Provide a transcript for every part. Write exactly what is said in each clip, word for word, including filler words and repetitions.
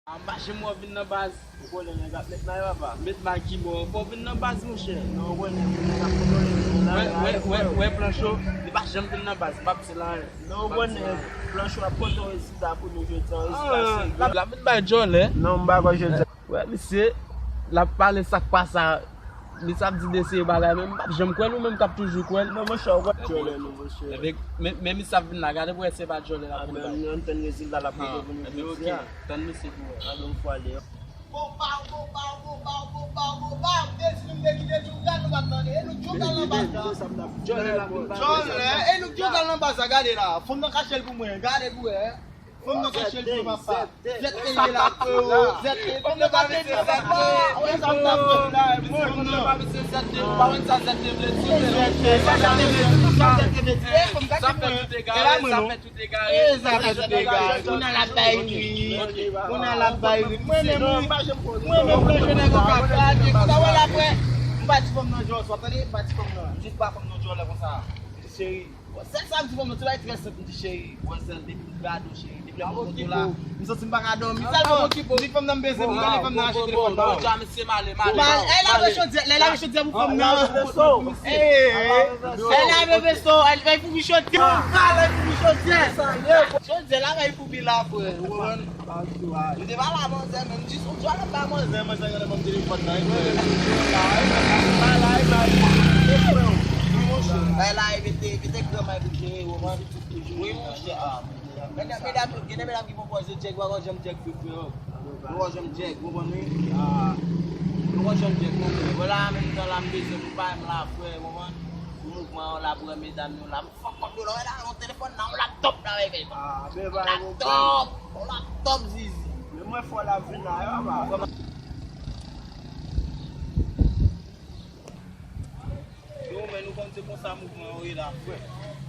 M pa janm wè w vin nan baz. Ou konnen nèg ap met may, papa. Met may ki bò? Fò w vin nan baz, monchè. Non, ou konnen nèg ap kontrole nou la. Wè, wè, wè, wè, Plancho, li pa janm vin nan baz, m p ap di l anyen. Non, ou konnen Plancho ap pote yon rezilta pou nou jodi a, yon rezilta serye. L ap vin bay djòlè. Non, m pa kwè jodi a. Wè, misye, l ap pale sa k pa sa. Misye ap di de seri bagay, men m p ap janm kwè l, ou menm k ap toujou kwè l. Non, monchè, ou kwè djòlè nou, monchè. Ebyen, men, men misye ap vin la, gade pou wè si se pa djòlè l ap vin bay. Anben, ann tann rezilta l ap pote pou nou jodi a. Ebyen, oke. Tann misye pou wè. Anben, ou fò ale. Bon, pa, bon, pa, bon, pa, bon, pa, bon, pa. M te di nou, m te kite djòlè, nou pa t tande. E nou djòlè nan baz la. Djòlè, e nou djòlè nan baz la, gade la. Fanm nan kache l pou mwen, gade pou wè. Fanm nan kache l pou mwen, papa. Zèt te ye la, frero. Zèt te, fanm nan pa te di zèt te. Wè sa m t ap fè la, e fanm nan. Ou pa konn sa zèt te vle di. Zèt te, sa zèt te vle di, sa zèt te vle di. E fanm kache l pou mwen. E la mwen non. Tout egare. E sa fè tout egare. Kounye a l ap bay ri. Kounye a l ap bay ri. Mwen menm, mwen menm, mwen menm, lè jwè nèg an ka plake. Sa wè l ap wè. M pa di fanm nan jòl, w ap tande? M pa di fanm nan. M jis ba fanm nan jòlè konsa. Cheri. Sèl sa m di fanm nan, se bagay trè senp, m di cheri. Wè sèl, depi m gade w, cheri, depi lè m wè w la. M santi m pa ka dòmi. Sèlman, m di fanm nan m bezwen pou m rele fanm nan achte telefòn ba w. Bon, bon, bon. Misye male, male. Mal, e lave chodyè, e lave chodyè pou fanm nan. Al lave veso. E, e lave veso, al fè pou mi chodyè. Al fè pou mi chodyè. Chodyè la fè pou mi la, frè. Ou konprann? Li te pa la manzè, men m jis yon djòl ap ba manzè, manzè gade ban m telefòn nan, e frè. Bay la, e mete, mete gran may pou jere, ou konprann? Wi, monchè, a. Medam, medam, gen de medam ki poko jwe djèg, yo poko janm djèg vre, frè. Yo poko janm djèg, ou konprann, wi? A. Yo poko janm djèg, non, frè. Vwala, menm tan la, m bezwen pou bay m la, frè, ou konprann? Pou mouvman an la, pou wè medam yo la. Fòk kòb yo la, wè la, yon telefòn la, yon laptòp la, bebe. A, bebe, laptòp, yon laptòp, zizi. Men mwen fò l ap vin la, yo, papa. Yo, men nou konn se konsa mouvman yo ye la, frè.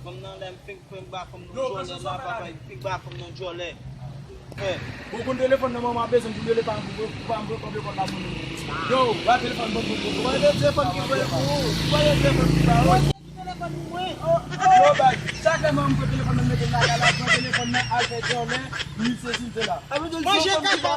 Fanm nan lè m fenk fè m ba fanm nan djòlè la, papa, m fenk ba fanm nan djòlè. Frè. Ou konn telefòn nan manman bezwen pou rele pa m pou pa m pran telefòn la pou nou. Yo, ba telefòn ban m pou. Mwen de telefòn ki voye pou ou. Mwen de telefòn ki ba ou. Telefòn pou mwen. Yo, bay. Chak lè manman pran telefòn nan mete lakay la, pran telefòn nan al fè djòlè, misye si l te la. Manje kaka.